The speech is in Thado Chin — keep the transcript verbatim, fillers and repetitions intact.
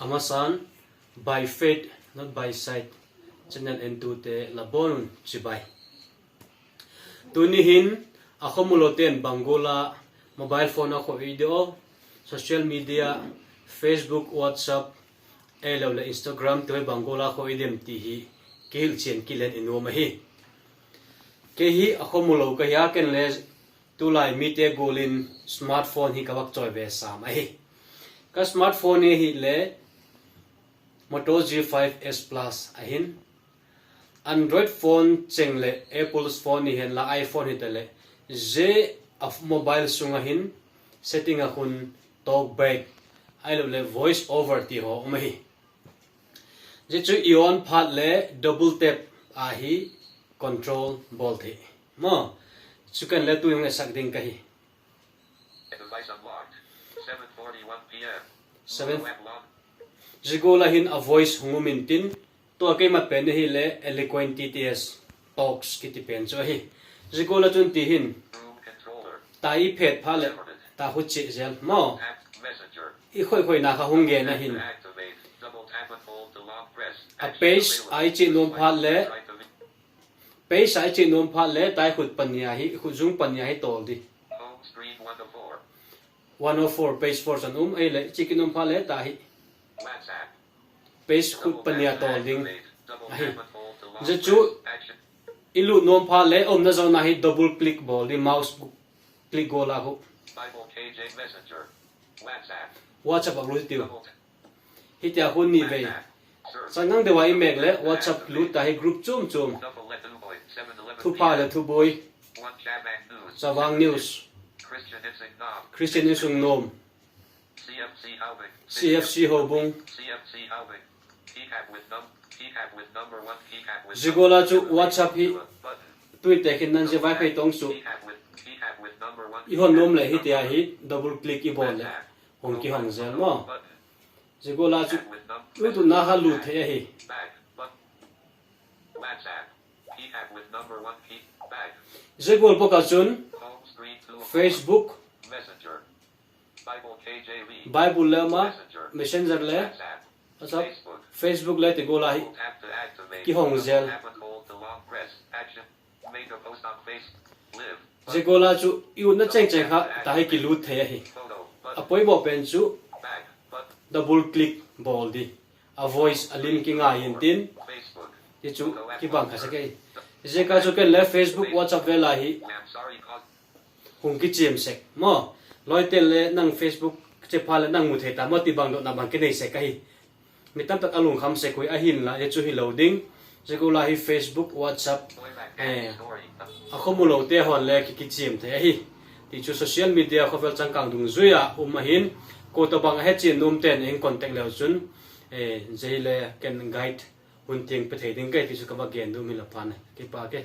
Amasan, By Faith, Not by Sight channel entute labonun chibai. Tuni hin, akhomulo ten banggola mobile phone a khoh ideo, social media, Facebook, WhatsApp, ahilouleh Instagram te hoi banggola khoh idem ti hi kihilchen kilen inom ahi. Kei hi akhomulo kahi a, ken le tulai mite golin smartphone hi kavah choi ve sam ahi. Ka smartphone hi le Moto G five S Plus ahin, Android phone cheng le Apple phone hihen la iPhone hita le, je a mobile sunga hin setting a khun talk back, ahilouleh voice over ti ho um ahi. Je chu i on phat le double tap ahi control bol thei. Mo, chu ken le tu jong esak ding kahi. Device unlocked. Seven forty-one p m. Seven. Unlock. Jigol a hin a voice hung um intin, tua keimat pen hi le Eloquent T T S Talks kiti pen chu ahi. Jigol a chun ti hin, Room controller. Ta i phet phat le, ta khu che zel mo. App messenger. I khoi khoi na kha hung gen ahin. Activate. Double tap and hold to long press. A page a i che nom phat le, page a i che nom phat le, ta i khut pania hi, khut jung pania hi tol di. Home screen one oh four. One oh four, page four chan um, ahile, i che kit nom phat le, ta hi. WhatsApp. Page khut pania tol ding. Ahi. Je chu, i lut nom phat le, umna jona hi double click bol di, mouse click gol a khu. Bible K J Messenger. WhatsApp. WhatsApp a lut tiu. Double tap. Hitia hun ni vei. Chang nang deuva i mek le WhatsApp lut ta hi group chom chom. Thupha le thuboi. Chavang News. Christian Insung Nom. C F C Houbung. Jigol a chu WhatsApp hi tuite khin nan je Vaiphei tong chu. I hon nom le hitia hi double click i bol le. Hung kihong zel mo. Jigol a chu, lut u na kha lut thei ahi. Jigol bok a chun, Facebook, Bible le ama, Messenger le, WhatsApp, Facebook le ti gol a hi, kihong zel. Jigol a chu i utna cheng cheng kha ta hi kilut thei ahi. A poimo pen chu double click bol di. A voice a lim kingai intin. Ti chu kibang kha sek ahi. Jeka chu ken le Facebook, WhatsApp vel a hi hung kichem sek mo. Loite le nang Facebook che phat le nang mu thei ta mo ti bang dohna bang kinei sek ahi. Mi tamtak a lungkham sek hui ahin la, e chu hi lo ding. Jigol a hi Facebook, WhatsApp, eh, akhomulo te hon le ki, kichem thei ahi. Ti chu social media khovel changkang dungjuia um ahin, koi tabang a hechen nom ten in contact leu chun, eh, jeh le ken guide hun theng pe thei ding kahi ti chu kava gen nom hi la phan. Kipa ke.